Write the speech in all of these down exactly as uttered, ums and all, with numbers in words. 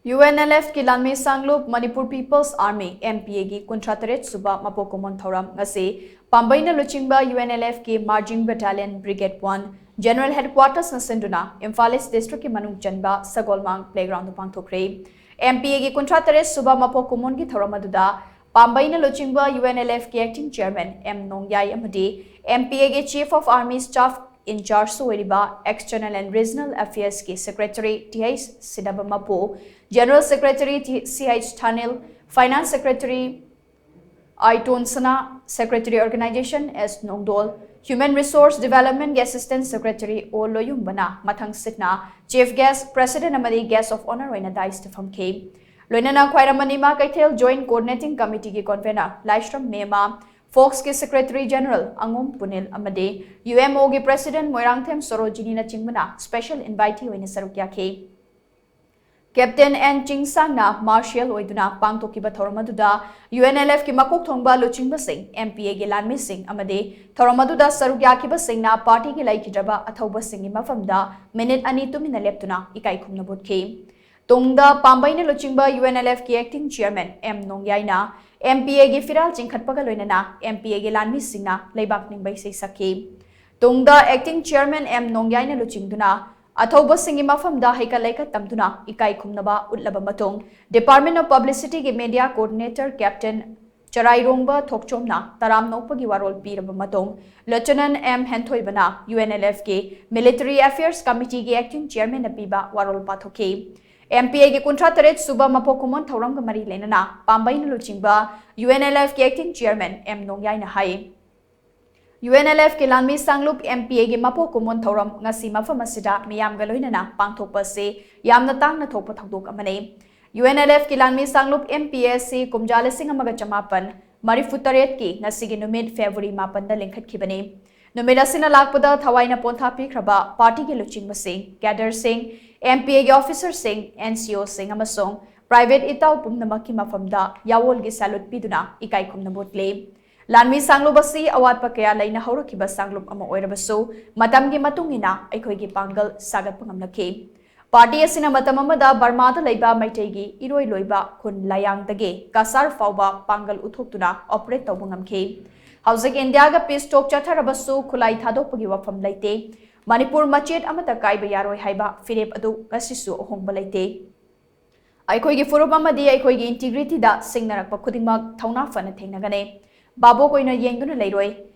UNLF ꯀꯤ ꯂꯥꯟꯃꯤ ꯁꯥꯡꯂꯨꯞ Manipur People's Army, MPA ꯒꯤ ꯀꯨꯟꯊ꯭ꯔꯥ ꯇꯔꯦꯠ ꯁꯨꯕ ꯃꯄꯣꯛ ꯀꯨꯝꯑꯣꯟ ꯊꯧꯔꯝ ꯉꯁꯤ ꯄꯥꯝꯕꯩꯅ ꯂꯨꯆꯤꯡꯕ UNLF ꯀꯤ Marching Battalion Brigade one General Headquarters ꯅ ꯁꯤꯟꯗꯨꯅ ꯏꯝꯐꯥꯜ ꯏꯁ ꯗꯤꯁꯇ꯭ꯔꯤꯛꯀꯤ ꯃꯅꯨꯡ ꯆꯟꯕ ꯁꯒꯣꯜꯃꯥꯡ playground ꯗ ꯄꯥꯡꯊꯣꯛꯈ꯭ꯔꯦ꯫ MPA ꯒꯤ ꯀꯨꯟꯊ꯭ꯔꯥ ꯇꯔꯦꯠ ꯁꯨꯕ ꯃꯄꯣꯛ ꯀꯨꯝꯑꯣꯟꯒꯤ ꯊꯧꯔꯝ ꯑꯗꯨꯗ ꯄꯥꯝꯕꯩꯅ ꯂꯨꯆꯤꯡꯕ UNLF ꯀꯤ acting chairman M ꯅꯣꯡꯌꯥꯏ ꯑꯃꯗꯤ MPA ꯒꯤ Chief of Army Staff in charge ꯑꯣꯏꯔꯤꯕ External and Regional Affairs ꯀꯤ Secretary Th ꯁꯤꯗꯕ ꯃꯄꯨ, General Secretary Th Ch ꯊꯥꯅꯤꯜ, Finance Secretary ꯑꯥꯏ ꯇꯣꯟꯁꯅꯥ, Secretary Organization S ꯅꯣꯡꯗꯣꯜ, Human Resource Development ꯒꯤ Assistant Secretary O ꯂꯣꯌꯨꯝꯕꯅ ꯃꯊꯪ ꯁꯤꯠꯅ Chief Guest, President ꯑꯃꯗꯤ Guest of Honour ꯑꯣꯏꯅ dais ꯇ ꯐꯝꯈꯤ꯫ ꯂꯣꯏꯅꯅ ꯈ꯭ꯋꯥꯏꯔꯝꯕꯟ ꯏꯃꯥ ꯀꯩꯊꯦꯜ Joint Coordinating Committee ꯒꯤ convener ꯂꯥꯏꯁ꯭ꯔꯝ ꯃꯦꯃꯥ, Fox ꯀꯤ Secretary General ꯑꯉꯣꯝ ꯄꯨꯅꯤꯜ ꯑꯃꯗꯤ UMO ꯒꯤ President ꯃꯣꯏꯔꯥꯡꯊꯦꯝ ꯁꯣꯔꯣꯖꯤꯅꯤꯅꯆꯤꯡꯕꯅ special invitee ꯑꯣꯏꯅ ꯁꯔꯨꯛ ꯌꯥꯈꯤ꯫ Captain N ꯆꯤꯡꯁꯥꯡꯅ marshal ꯑꯣꯏꯗꯨꯅ ꯄꯥꯡꯊꯣꯛꯈꯤꯕ ꯊꯧꯔꯝ ꯑꯗꯨꯗ UNLF ꯀꯤ ꯃꯀꯣꯛ ꯊꯣꯡꯕ ꯂꯨꯆꯤꯡꯕꯁꯤꯡ, MPA ꯒꯤ ꯂꯥꯟꯃꯤꯁꯤꯡ ꯑꯃꯗꯤ ꯊꯧꯔꯝ ꯑꯗꯨꯗ ꯁꯔꯨꯛ ꯌꯥꯈꯤꯕꯁꯤꯡꯅ party ꯒꯤ ꯂꯩꯈꯤꯗ꯭ꯔꯕ ꯑꯊꯧꯕꯁꯤꯡꯒꯤ ꯃꯐꯝꯗ minute ꯑꯅꯤ ꯇꯨꯃꯤꯟꯅ ꯂꯦꯞꯇꯨꯅ ꯏꯀꯥꯏ ꯈꯨꯝꯅꯕ ꯎꯠꯈꯤ꯫ ꯇꯨꯡꯗ ꯄꯥꯝꯕꯩꯅ ꯂꯨꯆꯤꯡꯕ UNLF ꯀꯤ acting chairman M ꯅꯣꯡꯌꯥꯏꯅ MPA ꯒꯤ ꯐꯤꯔꯥꯜ ꯆꯤꯡꯈꯠꯄꯒ ꯂꯣꯏꯅꯅ MPA ꯒꯤ ꯂꯥꯟꯃꯤꯁꯤꯡꯅ ꯂꯩꯕꯥꯛ ꯅꯤꯡꯕ ꯏꯁꯩ ꯁꯛꯈꯤ꯫ ꯇꯨꯡꯗ acting chairman M ꯅꯣꯡꯌꯥꯏꯅ ꯂꯨꯆꯤꯡꯗꯨꯅ ꯑꯊꯧꯕꯁꯤꯡꯒꯤ ꯃꯐꯝꯗ ꯍꯩꯀꯠ ꯂꯩꯀꯠ ꯇꯝꯗꯨꯅ ꯏꯀꯥꯏ ꯈꯨꯝꯅꯕ ꯎꯠꯂꯕ ꯃꯇꯨꯡ, Department of Publicity ꯒꯤ media coordinator Captain ꯆꯔꯥꯏꯔꯣꯡꯕ ꯊꯣꯛꯆꯣꯝꯅ ꯇꯔꯥꯝꯅ ꯑꯣꯛꯄꯒꯤ ꯋꯥꯔꯣꯜ ꯄꯤꯔꯕ ꯃꯇꯨꯡ, Lieutenant M ꯍꯦꯟꯊꯣꯏꯕꯅ UNLF ꯀꯤ Military Affairs Committee ꯒꯤ acting chairman ꯅ ꯄꯤꯕ ꯋꯥꯔꯣꯜ ꯄꯥꯊꯣꯛꯈꯤ꯫ MPA ꯒꯤ ꯀꯨꯟꯊ꯭ꯔꯥ ꯇꯔꯦꯠ ꯁꯨꯕ ꯃꯄꯣꯛ ꯀꯨꯝꯑꯣꯟ ꯊꯧꯔꯝꯒ ꯃꯔꯤ ꯂꯩꯅꯅ ꯄꯥꯝꯕꯩꯅ ꯂꯨꯆꯤꯡꯕ UNLF ꯀꯤ acting chairman M ꯅꯣꯡꯌꯥꯏꯅ ꯍꯥꯏ, UNLF ꯀꯤ ꯂꯥꯟꯃꯤ ꯁꯥꯡꯂꯨꯞ MPA ꯒꯤ ꯃꯄꯣꯛ ꯀꯨꯝꯑꯣꯟ ꯊꯧꯔꯝ ꯉꯁꯤ ꯃꯐꯝ ꯑꯁꯤꯗ ꯃꯤꯌꯥꯝꯒ ꯂꯣꯏꯅꯅ ꯄꯥꯡꯊꯣꯛꯄ ꯑꯁꯤ ꯌꯥꯝꯅ ꯇꯥꯡꯅ ꯊꯣꯛꯄ ꯊꯧꯗꯣꯛ ꯑꯃꯅꯤ꯫ UNLF ꯀꯤ ꯂꯥꯟꯃꯤ ꯁꯥꯡꯂꯨꯞ MPA ꯑꯁꯤ ꯀꯨꯝꯖꯥ ꯂꯤꯁꯤꯡ ꯑꯃꯒ ꯆꯃꯥꯄꯟ ꯃꯔꯤꯐꯨ ꯇꯔꯦꯠ ꯀꯤ ꯉꯁꯤꯒꯤ ꯅꯨꯃꯤꯠ February ꯃꯥꯄꯟꯗ ꯂꯤꯡꯈꯠꯈꯤꯕꯅꯤ꯫ ꯅꯨꯃꯤꯠ ꯑꯁꯤꯅ ꯂꯥꯛꯄꯗ ꯊꯋꯥꯏꯅ ꯄꯣꯟꯊꯥ ꯄꯤꯈ꯭ꯔꯕ party ꯒꯤ ꯂꯨꯆꯤꯡꯕꯁꯤꯡ, cadre ꯁꯤꯡ, MPA ꯒꯤ officer ꯁꯤꯡ, NCO ꯁꯤꯡ ꯑꯃꯁꯨꯡ private ꯏꯇꯥꯎ ꯄꯨꯝꯅꯃꯛꯀꯤ ꯃꯐꯝꯗ ꯌꯥꯑꯣꯜꯒꯤ salute ꯄꯤꯗꯨꯅ ꯏꯀꯥꯏ ꯈꯨꯝꯅꯕ ꯎꯠꯂꯤ꯫ ꯂꯥꯟꯃꯤ ꯁꯥꯡꯂꯨꯞ ꯑꯁꯤ ꯑꯋꯥꯠꯄ ꯀꯌꯥ ꯂꯩꯅ ꯍꯧꯔꯛꯈꯤꯕ ꯁꯥꯡꯂꯨꯞ ꯑꯃ ꯑꯣꯏꯔꯕꯁꯨ, ꯃꯇꯝꯒꯤ ꯃꯇꯨꯡ ꯏꯟꯅ ꯑꯩꯈꯣꯏꯒꯤ ꯄꯥꯡꯒꯜ ꯁꯥꯒꯠꯄ ꯉꯝꯂꯛꯈꯤ꯫ ꯄꯥꯔꯇꯤ ꯑꯁꯤꯅ ꯃꯇꯝ ꯑꯃꯗ ꯕꯔꯃꯥꯗ ꯂꯩꯕ ꯃꯩꯇꯩꯒꯤ ꯏꯔꯣꯏ ꯂꯣꯏꯕ ꯈꯨꯟ ꯂꯥꯌꯥꯡꯗꯒꯤ ꯀꯁꯥꯔ ꯐꯥꯎꯕ ꯄꯥꯡꯒꯜ ꯎꯠꯊꯣꯛꯇꯨꯅ ꯑꯣꯄꯔꯦꯠ ꯇꯧꯕ ꯉꯝꯈꯤ꯫ ꯍꯧꯖꯤꯛ ꯏꯟꯗꯤꯌꯥꯒ ꯄꯤꯁ ꯇꯣꯛ ꯆꯠꯊꯔꯕꯁꯨ ꯈꯨꯠꯂꯥꯏ ꯊꯥꯗꯣꯛꯄꯒꯤ ꯋꯥꯐꯝ ꯂꯩꯇꯦ꯫ ꯃꯅꯤꯄꯨꯔ ꯃꯆꯦꯠ ꯑꯃꯠꯇ ꯀꯥꯏꯕ ꯌꯥꯔꯣꯏ ꯍꯥꯏꯕ ꯐꯤꯔꯦꯞ ꯑꯗꯨ ꯉꯁꯤꯁꯨ ꯑꯍꯣꯡꯕ ꯂꯩꯇꯦ꯫ ꯑꯩꯈꯣꯏꯒꯤ ꯐꯨꯔꯨꯞ ꯑꯃꯗꯤ ꯑꯩꯈꯣꯏꯒꯤ ꯏꯟꯇꯤꯒ꯭ꯔꯤꯇꯤꯗ ꯁꯤꯡꯅꯔꯛꯄ ꯈꯨꯗꯤꯡꯃꯛ ꯊꯧꯅꯥ ꯐꯅ ꯊꯦꯡꯅꯒꯅꯤ꯫ ꯚꯥꯕꯣꯛ ꯑꯣꯏꯅ ꯌꯦꯡꯗꯨꯅ ꯂꯩꯔꯣꯏ꯫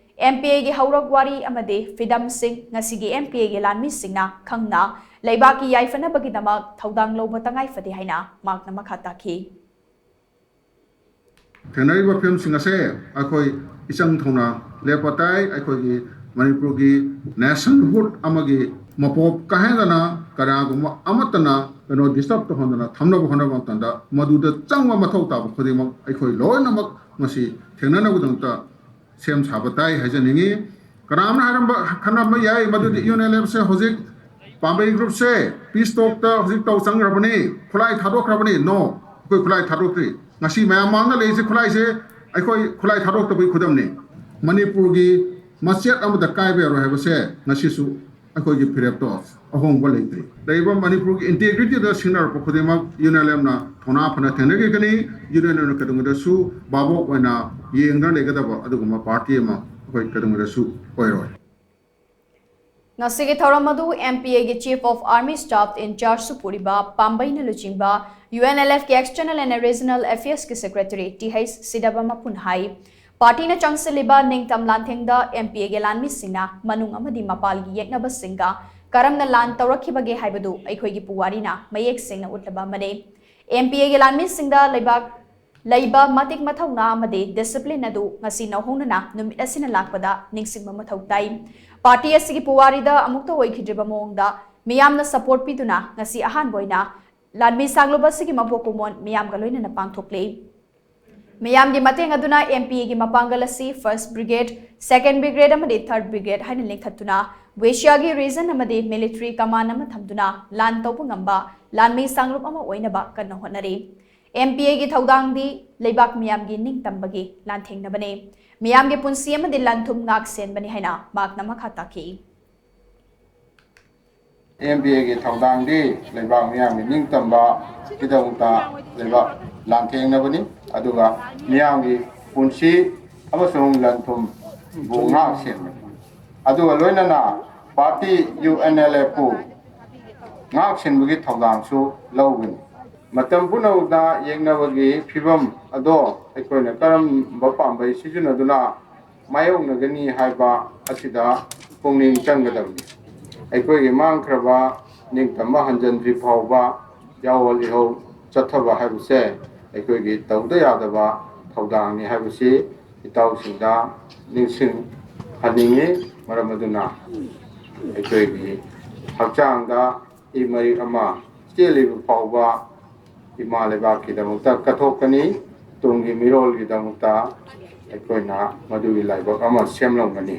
ꯑꯦꯝ ꯄꯤ ꯑꯦꯒꯤ ꯍꯧꯔꯛ ꯋꯥꯔꯤ ꯑꯃꯗꯤ ꯐꯤꯗꯝꯁꯤꯡ ꯉꯁꯤꯒꯤ ꯑꯦꯝ ꯄꯤ ꯑꯦꯒꯤ ꯂꯥꯟꯃꯤꯁꯤꯡꯅ ꯈꯪꯅ ꯂꯩꯕꯥꯛꯀꯤ ꯌꯥꯏꯐꯅꯕꯒꯤꯗꯃꯛ ꯊꯧꯗꯥꯡ ꯂꯧꯕ ꯇꯉꯥꯏ ꯐꯗꯦ ꯍꯥꯏꯅ ꯃꯍꯥꯛꯅ ꯃꯈꯥ ꯇꯥꯈꯤ꯫ ꯊꯦꯡꯅꯔꯤꯕ ꯐꯤꯕꯝꯁꯤꯡ ꯑꯁꯦ ꯑꯩꯈꯣꯏ ꯏꯆꯪ ꯊꯧꯅ ꯂꯦꯞꯄ ꯇꯥꯏ꯫ ꯑꯩꯈꯣꯏꯒꯤ ꯃꯅꯤꯄꯨꯔꯒꯤ ꯅꯦꯁꯟꯍꯨꯗ ꯑꯃꯒꯤ ꯃꯄꯣꯞ ꯀꯥꯏꯍꯟꯗꯅ ꯀꯅꯥꯒꯨꯝꯕ ꯑꯃꯠꯇꯅ ꯀꯩꯅꯣ ꯗꯤꯁꯇꯔꯕ ꯇꯧꯍꯟꯗꯅ ꯊꯝꯅꯕ ꯍꯣꯠꯅꯕ ꯃꯇꯝꯗ ꯃꯗꯨꯗ ꯆꯪꯕ ꯃꯊꯧ ꯇꯥꯕ ꯈꯨꯗꯤꯡꯃꯛ ꯑꯩꯈꯣꯏ ꯂꯣꯏꯅꯃꯛ ꯃꯁꯤ ꯊꯦꯡꯅꯅꯕꯒꯤꯗꯃꯛꯇ ꯁꯦꯝ ꯁꯥꯕ ꯇꯥꯏ ꯍꯥꯏꯖꯅꯤꯡꯏ꯫ ꯀꯅꯥ ꯑꯃꯅ ꯍꯥꯏꯔꯝꯕ ꯈꯟꯅꯕ ꯌꯥꯏ ꯃꯗꯨꯗꯤ ꯌꯨ ꯑꯦꯟ ꯑꯦꯜ ꯑꯦꯐꯁꯦ ꯍꯧꯖꯤꯛ ꯄꯥꯝꯕꯩ ꯒ꯭ꯔꯨꯞꯁꯦ ꯄꯤꯁ ꯇꯣꯛꯇ ꯍꯧꯖꯤꯛ ꯇꯧ ꯆꯪꯈ꯭ꯔꯕꯅꯤ, ꯈꯨꯠꯂꯥꯏ ꯊꯥꯗꯣꯛꯈ꯭ꯔꯕꯅꯤ꯫ ꯅꯣ, ꯑꯩꯈꯣꯏ ꯈꯨꯠꯂꯥꯏ ꯊꯥꯗꯣꯛꯇ꯭ꯔꯤ꯫ ꯉꯁꯤ ꯃꯌꯥꯝ ꯃꯥꯡꯗ ꯂꯩꯔꯤꯁꯦ ꯈꯨꯠꯂꯥꯏꯁꯦ ꯑꯩꯈꯣꯏ ꯈꯨꯠꯂꯥꯏ ꯊꯥꯗꯣꯛꯇꯕꯒꯤ ꯈꯨꯗꯝꯅꯤ꯫ ꯃꯅꯤꯄꯨꯔꯒꯤ ꯃꯆꯦꯠ ꯑꯃꯗ ꯀꯥꯏꯕ ꯌꯥꯔꯣꯏ ꯍꯥꯏꯕꯁꯦ ꯉꯁꯤꯁꯨ ꯑꯩꯈꯣꯏꯒꯤ ꯐꯤꯔꯦꯞꯇꯣ ꯑꯍꯣꯡꯕ ꯂꯩꯇ꯭ꯔꯤ꯫ ꯂꯩꯔꯤꯕ ꯃꯅꯤꯄꯨꯔꯒꯤ ꯏꯟꯇꯦꯒ꯭ꯔꯤꯇꯤꯗ ꯁꯤꯡꯅꯔꯛꯄ ꯈꯨꯗꯤꯡꯃꯛ ꯌꯨ ꯑꯦꯟ ꯑꯦꯜ ꯑꯦꯐꯅ ꯊꯧꯅꯥ ꯐꯅ ꯊꯦꯡꯅꯈꯤꯒꯅꯤ꯫ ꯌꯨ ꯑꯦꯟ ꯑꯦꯜ ꯑꯦꯐꯅ ꯀꯩꯗꯧꯉꯩꯗꯁꯨ ꯚꯥꯕꯣꯛ ꯑꯣꯏꯅ ꯌꯦꯡꯗꯨꯅ ꯂꯩꯒꯗꯕ ꯑꯗꯨꯒꯨꯝꯕ ꯄꯥꯔꯇꯤ ꯑꯃ ꯑꯩꯈꯣꯏ ꯀꯩꯗꯧꯉꯩꯗꯁꯨ ꯑꯣꯏꯔꯣꯏ꯫ ꯉꯁꯤꯒꯤ ꯊꯧꯔꯝ ꯑꯗꯨ ꯑꯦꯝ ꯄꯤ ꯑꯦꯒꯤ Chief of Army Staff in charge ꯁꯨ ꯄꯨꯔꯤꯕ ꯄꯥꯝꯕꯩꯅ ꯂꯨꯆꯤꯡꯕ ꯌꯨ ꯑꯦꯟ ꯑꯦꯜ ꯑꯦꯐꯀꯤ External and Regional Affairs ꯀꯤ Secretary ꯇꯤ ꯍꯩꯆ ꯁꯤꯗꯕ ꯃꯄꯨꯟ ꯍꯥꯏ꯫ ꯄꯥꯔꯇꯤꯅ ꯆꯪꯁꯤꯜꯂꯤꯕ ꯅꯤꯡꯇꯝ ꯂꯥꯟꯊꯦꯡꯗ ꯑꯦꯝ ꯄꯤ ꯑꯦꯒꯤ ꯂꯥꯟꯃꯤꯁꯤꯡꯅ ꯃꯅꯨꯡ ꯑꯃꯗꯤ ꯃꯄꯥꯜꯒꯤ ꯌꯦꯛꯅꯕꯁꯤꯡꯒ ꯀꯔꯝꯅ ꯂꯥꯟ ꯇꯧꯔꯛꯈꯤꯕꯒꯦ ꯍꯥꯏꯕꯗꯨ ꯑꯩꯈꯣꯏꯒꯤ ꯄꯨꯋꯥꯔꯤꯅ ꯃꯌꯦꯛ ꯁꯦꯡꯅ ꯎꯠꯂꯕ ꯑꯃꯅꯤ꯫ ꯑꯦꯝ ꯄꯤ ꯑꯦꯒꯤ ꯂꯥꯟꯃꯤꯁꯤꯡꯗ ꯂꯩꯕꯥꯛ ꯂꯩꯕ ꯃꯇꯤꯛ ꯃꯊꯧꯅꯥ ꯑꯃꯗꯤ discipline ꯑꯗꯨ ꯉꯁꯤ ꯅꯧꯍꯧꯅꯅ ꯅꯨꯃꯤꯠ ꯑꯁꯤꯅ ꯂꯥꯛꯄꯗ ꯅꯤꯡꯁꯤꯡꯕ ꯃꯊꯧ ꯇꯥꯏ꯫ ꯄꯥꯔꯇꯤ ꯑꯁꯤꯒꯤ ꯄꯨꯋꯥꯔꯤꯗ ꯑꯃꯨꯛꯇ ꯑꯣꯏꯈꯤꯗ꯭ꯔꯤꯕ ꯃꯑꯣꯡꯗ ꯃꯤꯌꯥꯝꯅ support ꯄꯤꯗꯨꯅ ꯉꯁꯤ ꯑꯍꯥꯟꯕ ꯑꯣꯏꯅ ꯂꯥꯟꯃꯤ ꯁꯥꯡꯂꯨꯞ ꯑꯁꯤꯒꯤ ꯃꯄꯣꯛ ꯀꯨꯝꯑꯣꯟ ꯃꯤꯌꯥꯝꯒ ꯂꯣꯏꯅꯅ ꯄꯥꯡꯊꯣꯛꯂꯤ꯫ ꯃꯤꯌꯥꯝꯒꯤ ꯃꯇꯦꯡ ꯑꯗꯨꯅ ꯑꯦꯝ ꯄꯤ ꯑꯦꯒꯤ ꯃꯄꯥꯡꯒꯜ ꯑꯁꯤ first brigade, second brigade ꯑꯃꯗꯤ third brigade ꯍꯥꯏꯅ ꯂꯤꯡꯈꯠꯇꯨꯅ ꯋꯦꯁꯤꯌꯥꯒꯤ region ꯑꯃꯗꯤ military command ꯑꯃ ꯊꯝꯗꯨꯅ ꯂꯥꯟ ꯇꯧꯕ ꯉꯝꯕ ꯂꯥꯟꯃꯤ ꯁꯥꯡꯂꯨꯞ ꯑꯃ ꯑꯣꯏꯅꯕ ꯀꯟꯅ ꯍꯣꯠꯅꯔꯤ꯫ ꯑꯦꯝ ꯄꯤ ꯑꯦꯒꯤ ꯊꯧꯗꯥꯡꯗꯤ ꯂꯩꯕꯥꯛ ꯃꯤꯌꯥꯝꯒꯤ ꯅꯤꯡꯇꯝꯕꯒꯤ ꯂꯥꯟꯊꯦꯡꯅꯕꯅꯤ꯫ ꯃꯤꯌꯥꯝꯒꯤ ꯄꯨꯟꯁꯤ ꯑꯃꯗꯤ ꯂꯟ ꯊꯨꯝ ꯉꯥꯛ ꯁꯦꯟꯕꯅꯤ ꯍꯥꯏꯅ ꯃꯍꯥꯛꯅ ꯃꯈꯥ ꯇꯥꯈꯤ꯫ ꯑꯦꯝ ꯕꯤ ꯑꯦꯒꯤ ꯊꯧꯗꯥꯡꯗꯤ ꯂꯩꯕꯥꯛ ꯃꯤꯌꯥꯝꯒꯤ ꯅꯤꯡꯇꯝꯕꯒꯤꯗꯃꯛꯇ ꯂꯩꯕꯥꯛ ꯂꯥꯟꯊꯦꯡꯅꯕꯅꯤ, ꯑꯗꯨꯒ ꯃꯤꯌꯥꯝꯒꯤ ꯄꯨꯟꯁꯤ ꯑꯃꯁꯨꯡ ꯂꯟ ꯊꯨꯝꯕꯨ ꯉꯥꯛ ꯁꯦꯟꯕꯅꯤ꯫ ꯑꯗꯨꯒ ꯂꯣꯏꯅꯅ ꯄꯥꯔꯇꯤ ꯌꯨ ꯑꯦꯟ ꯑꯦꯜ ꯑꯦꯐꯄꯨ ꯉꯥꯛ ꯁꯦꯟꯕꯒꯤ ꯊꯧꯗꯥꯡꯁꯨ ꯂꯧꯒꯅꯤ꯫ ꯃꯇꯝ ꯄꯨꯝꯅꯃꯛꯇ ꯌꯦꯛꯅꯕꯒꯤ ꯐꯤꯕꯝ ꯑꯗꯣ ꯑꯩꯈꯣꯏꯅ ꯀꯔꯝꯕ ꯄꯥꯝꯕꯩ ꯁꯤꯖꯤꯟꯅꯗꯨꯅ ꯃꯥꯌꯣꯛꯅꯒꯅꯤ ꯍꯥꯏꯕ ꯑꯁꯤꯗ ꯄꯨꯛꯅꯤꯡ ꯆꯪꯒꯗꯕꯅꯤ꯫ ꯑꯩꯈꯣꯏꯒꯤ ꯃꯥꯡꯈ꯭ꯔꯕ ꯅꯤꯡꯇꯝꯕ ꯍꯟꯖꯤꯟꯗ꯭ꯔꯤ ꯐꯥꯎꯕ ꯌꯥꯑꯣꯜ ꯏꯍꯧ ꯆꯠꯊꯕ ꯍꯥꯏꯕꯁꯦ ꯑꯩꯈꯣꯏꯒꯤ ꯇꯧꯗ ꯌꯥꯗꯕ ꯊꯧꯗꯥꯡꯅꯤ ꯍꯥꯏꯕꯁꯤ ꯏꯇꯥꯎꯁꯤꯡꯗ ꯅꯤꯡꯁꯤꯡꯍꯟꯅꯤꯡꯏ꯫ ꯃꯔꯝ ꯑꯗꯨꯅ ꯑꯩꯈꯣꯏꯒꯤ ꯍꯛꯆꯥꯡꯗ ꯏ ꯃꯔꯤꯛ ꯑꯃ ꯆꯦꯜꯂꯤꯕ ꯐꯥꯎꯕ ꯏꯃꯥ ꯂꯩꯕꯥꯛꯀꯤꯗꯃꯛꯇ ꯀꯠꯊꯣꯛꯀꯅꯤ, ꯇꯨꯡꯒꯤ ꯃꯤꯔꯣꯜꯒꯤꯗꯃꯛꯇ ꯑꯩꯈꯣꯏꯅ ꯃꯗꯨꯒꯤ ꯂꯥꯏꯕꯛ ꯑꯃ ꯁꯦꯝꯂꯝꯒꯅꯤ꯫